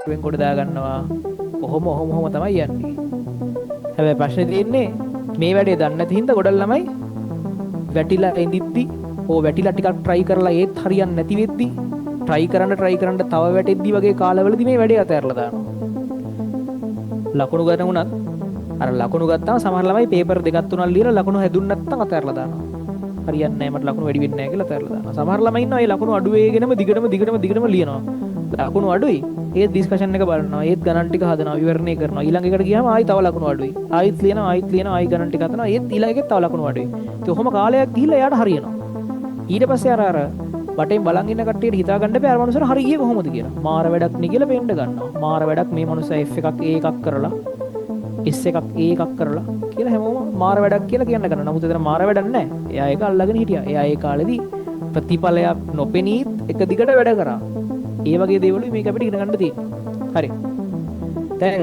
වෙන්කොට දාගන්නවා. ඔහොම ඔහොම ඔහොම තමයි යන්නේ. හැබැයි ප්‍රශ්නේ තියෙන්නේ මේ වැඩේ දන්නේ නැති හින්දා ගොඩක් ළමයි වැටිලා ඉඳිද්දි හෝ වැටිලා ටිකක් try කරලා ඒත් හරියන්නේ නැති වෙද්දි try කරන්න try කරන්න තව වැටෙද්දි වගේ කාලවලදී මේ වැඩේ අතහැරලා දානවා. ලකුණු ගන්න උනත් අර ලකුණු ගත්තාම සමහර ළමයි පේපර් දෙකක් තුනක් ලියලා ලකුණු හැදුන් නැත්නම් අතහැරලා දානවා. හරියන්නේ නැහැ, මට ලකුණු වැඩි වෙන්නේ නැහැ කියලා අතහැරලා දානවා. සමහර ළමයි ඉන්නවා ඒ ලකුණු අඩු වේගෙනම දිගටම දිගටම දිගටම ලියනවා. ලකුණු අඩුයි. ඒත් ඩිස්කෂන් එක බලනවා. ඒත් ගණන් ටික හදනවා, විවරණය කරනවා. ඊළඟ එකට ගියාම ආයි තව ලකුණු අඩුයි. ආයිත් ලියනවා, ආයිත් ලියනවා, ආයි ගණන් ටික හදනවා. ඒත් ඊළඟ එකෙත් තව ලකුණු අඩුයි. ඉතින් ඔහොම කාලයක් ගිහිල්ලා එයාට හරියනවා. ඊට පස්සේ අර අර වටෙන් බලන් ඉන්න කට්ටියට හිතා ගන්න බෑ අර මනුස්සයාට හරි ගියේ කොහොමද කියලා. මාර වැඩක් නේ කියලා පේන්න ගන්නවා. මාර වැඩක් මේ මනුස්සයා F එකක් A එකක් කරලා S එකක් A එකක් කරලා කියලා හැමෝම මාර වැඩක් කියලා කියන්න ගන්නවා. නමුත් එතන මාර වැඩක් නෑ. එයා ඒක අල්ලගෙන හිටියා. එයා ඒ කාලෙදී ප්‍රතිඵලයක් නොපෙනීත් එක දිගට වැඩ කරා. ඒ වගේ දේවලුයි මේක අපිට ඉගෙන ගන්න තියෙන්නේ. හරි. දැන්